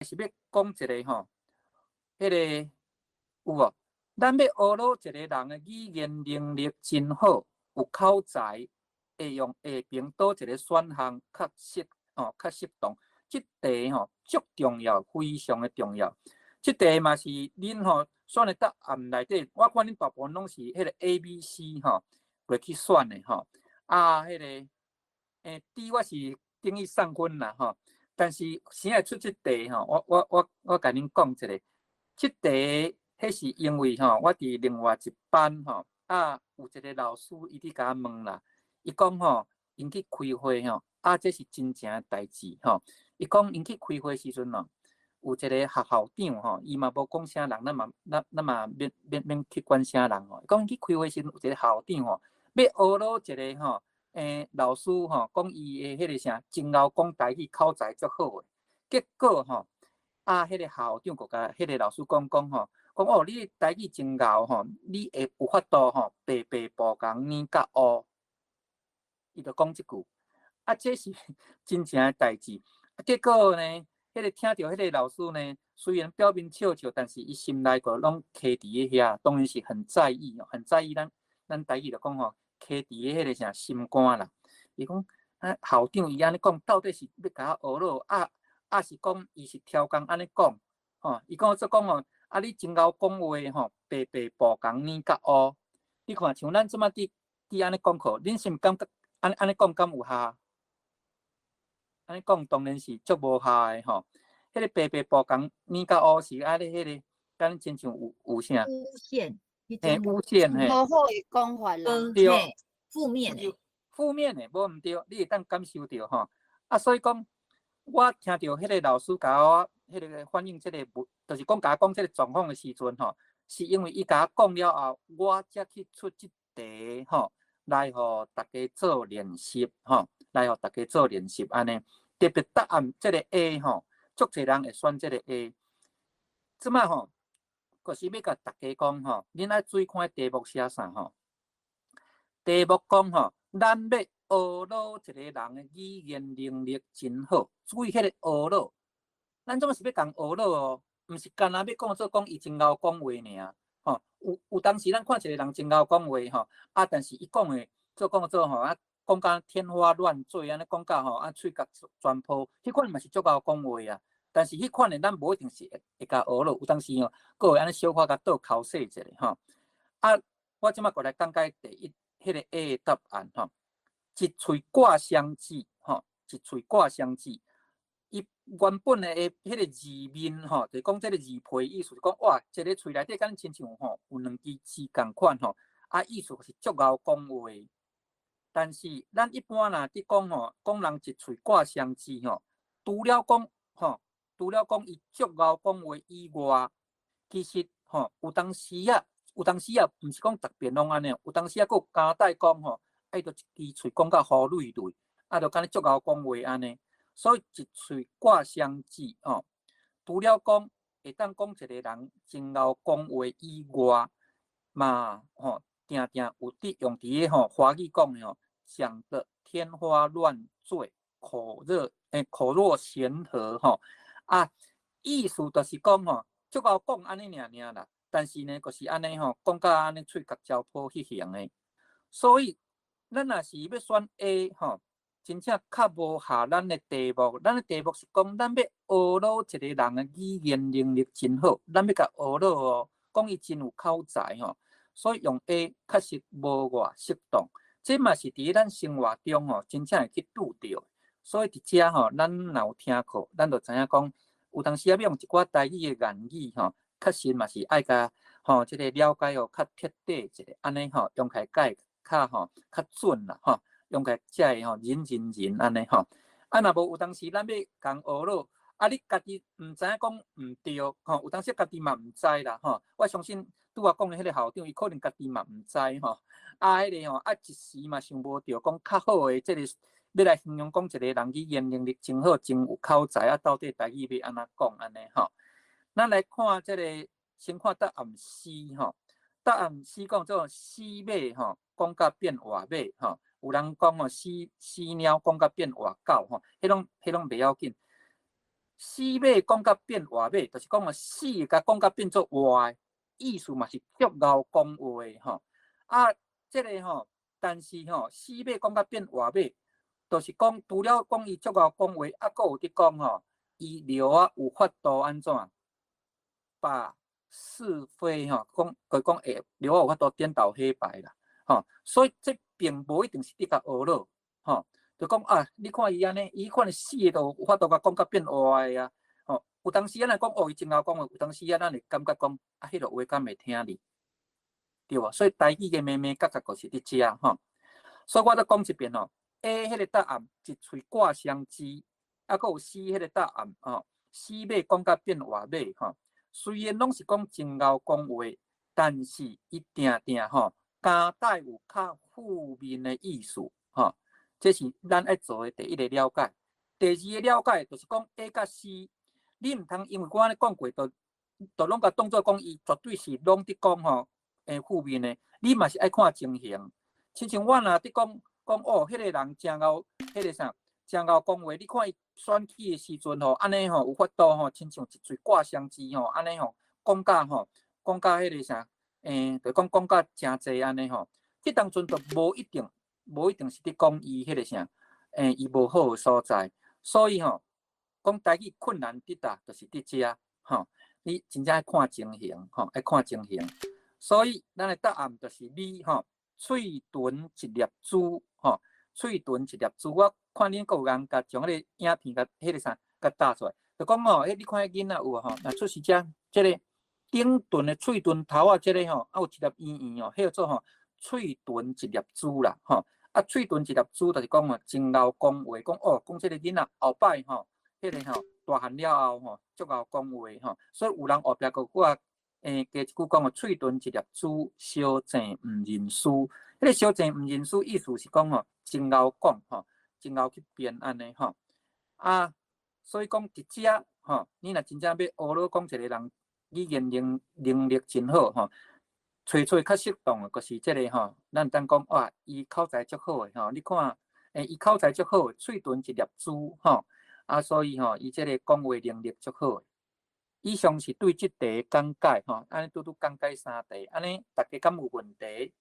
是欲講一个吼，彼个有無？咱欲呵咾一个人的語言能力真好，有口才，會用下爿佗一个選項較適吼，較適當。這題吼足重要，非常的重要。這題嘛是恁吼選的答案內底，我看恁大部分攏是彼個 A、B、C 吼袂去選的吼。啊，彼个D 我是等於送分啦吼。但是啥會出這題吼？我共恁講一下，這題彼是因為吼，我佇另外一班吼，啊有一個老師伊佇共我問啦，伊講吼，𪜶去開會吼，啊這是真正的代誌吼。伊講𪜶去開會時陣吼，有一個學校長吼，伊嘛無講啥人，咱嘛免去管啥人吼。伊講𪜶去開會時陣有一個校長吼，欲呵咾一個吼，老師吼，講伊的彼個啥，真𠢕講台語，口才足好的。結果吼，啊，彼個校長閣共彼個老師講講吼，講哦，你的台語真𠢕吼，你會有法度吼，白白無仝念甲烏。伊就講這句，啊，這是真正的代誌。啊，結果呢，彼個聽著彼個老師呢，雖然表面笑笑，但是伊心內閣攏卡佇咧遐，當然是很在意，很在意咱台語就講吼，卡佇咧彼個啥心肝啦。伊講啊，校長伊按呢講，到底是欲共我呵咾啊，抑是講伊是超工按呢講？吼，伊講做講吼，啊，你真𠢕講話吼，白白無仝念甲烏。你看像咱這馬佇按呢講課，恁是毋感覺按呢講敢有效？按呢講當然是足無效的吼。彼個白白無仝念甲烏是按呢彼個，敢親像有啥？誣陷，嘿，誣陷嘿。無好的講法啦。對。負面的。負面的，無毋對，你會當感受著吼。啊，所以講，我聽著彼個老師共我彼個反映這個問，就是講共我講這個狀況的時陣吼，是因為伊共我講了後，我才去出這題吼，來予大家做練習吼，來予大家做練習按呢。特別答案這個 A 吼，足濟人會選這個 A。這馬吼，就是欲共大家講吼，恁愛注意看題目寫啥吼。題目講吼，咱欲呵咾一個人的語言能力真好，注意彼個呵咾，咱總是欲共呵咾哦，毋是干焦欲講做講伊真𠢕講話爾。吼，有當時咱看一個人真𠢕講話吼，啊，但是伊講的做講做吼，啊，講甲天花亂墜，按呢講甲吼，啊，喙角全破，彼款嘛是足𠢕講話啊。但是彼款的咱無一定是會共呵咾，有當時吼，閣會按呢小可共倒剾洗一下吼。啊，我這馬閣來講解第一，彼個 A 的答案吼，一喙掛雙舌吼，一喙掛雙舌。伊原本的彼個字面吼，就是講這個字皮意思是講哇，一個喙內底敢親像吼有兩支舌仝款吼，啊，意思是足𠢕講話。但是咱一般若佇講吼，講人一喙掛雙舌吼，除了講伊足𠢕講話以外，其實吼有當時啊，有當時啊，毋是講逐遍攏按呢，有當時啊，閣有交代講吼，啊，伊就一支喙講甲呼累累，啊，就敢若足𠢕講話按呢。所以一喙掛雙舌吼，除了講會當講一個人真𠢕講話以外，嘛吼，定定有佇用佇咧吼華語講的吼，講得天花亂墜，口若懸河吼，啊，意思就是講吼，足𠢕講按呢爾爾啦，但是呢，就是按呢吼，講甲按呢喙角焦破彼型的。所以，咱若是欲選 A 吼，真正較無合咱的題目。咱的題目是講，咱欲呵咾一個人的語言能力真好，咱欲共呵咾哦，講伊真有口才吼，所以用 A 確實無偌適當。這嘛是佇咱生活中吼，真正會去拄著。所以佇遮吼，咱若有聽課，咱就知影講，有當時啊，欲用一寡台語的諺語吼，確實嘛是愛共吼這個了解哦，較徹底一下，按呢吼，用起來才會較吼較準啦吼，用起來才會吼人人人按呢吼。啊，若無有當時咱欲共呵咾，啊，你家己毋知影講毋對吼，有當時家己嘛毋知啦吼。我相信拄仔講的彼個校長，伊可能家己嘛毋知吼。啊，彼個吼，啊，一時嘛想無著講較好的這個，欲來形容講一個人語言能力真好，真有口才啊，到底台語欲按怎講按呢吼？咱來看這個，先看答案 C 吼。答案 C 講做死馬吼，講甲變活馬吼。有人講吼，死死貓講甲變活狗吼，彼攏袂要緊。死馬講甲變活馬，就是講哦，死共講甲變做活的，意思嘛是足𠢕講話的吼。啊，這个吼，但是吼，死馬講甲變活馬，就是講除了講伊足𠢕講話，啊，閣有佇講吼，伊著啊有法度按怎把是非吼，講佢講會著啊有法度顛倒黑白啦，吼，所以這並無一定是佇共呵咾，吼，就講啊，你看伊按呢，伊款死的都有法度共講甲變活的啊，吼，有當時仔咱講哦，伊真𠢕講話，有當時仔咱會感覺講啊，彼落話敢會聽哩，對無？所以台語的眉眉角角就是佇遮吼，所以我閣講一遍吼，A 彼个答案一喙掛雙舌，啊，閣有 C 彼个答案吼，死馬講甲變活馬吼，雖然攏是講真𠢕講話，但是伊定定吼，加帶有較負面的意思吼，這是咱愛做的第一個了解。第二个了解就是講 A 佮 C，你毋通因為我按呢講過，就攏共當做講伊絕對是攏佇講吼，負面的，你嘛是愛看情形。親像我若佇講講哦，彼個人誠𠢕，彼个啥，誠𠢕講話，你看伊選舉的時陣吼，按呢吼有法度吼，親像一喙掛雙舌吼，按呢吼講甲吼，講甲彼个啥，就講講甲誠濟按呢吼，這當陣就無一定，無一定是佇講伊彼个啥，伊無好的所在。所以吼，講台語困難佇佗，就是佇遮吼，你真正愛看情形吼，愛看情形。所以咱的答案就是 B 吼，喙唇一粒珠吼，喙唇一粒珠。我看恁閣有人共將彼个影片共彼个啥，共打出來，就講吼，彼你看彼囡仔有無吼？若出世遮這个頂唇的喙唇頭仔這个吼，啊有一粒圓圓哦，彼叫做吼喙唇一粒珠啦，吼。啊，喙唇一粒珠，就是講吼，真𠢕講話，講哦，講這个囡仔後擺吼，彼个吼大漢了後吼，足𠢕講話吼，所以有人後壁閣閣加一句講哦，喙唇一粒珠，相鄭毋認輸。彼个相鄭毋認輸，意思是講吼，真𠢕講吼，真𠢕去辯按呢吼。啊，所以講佇遮吼，你若真正欲呵咾講一個人語言能力真好吼，揣揣較適當的，就是這个吼，咱當講哇，伊口才足好的吼，你看，伊口才足好，喙唇一粒珠吼，啊，所以吼，伊這个講話能力足好。以上是對這題講解吼，按呢拄拄講解三題，按呢大家敢有問題？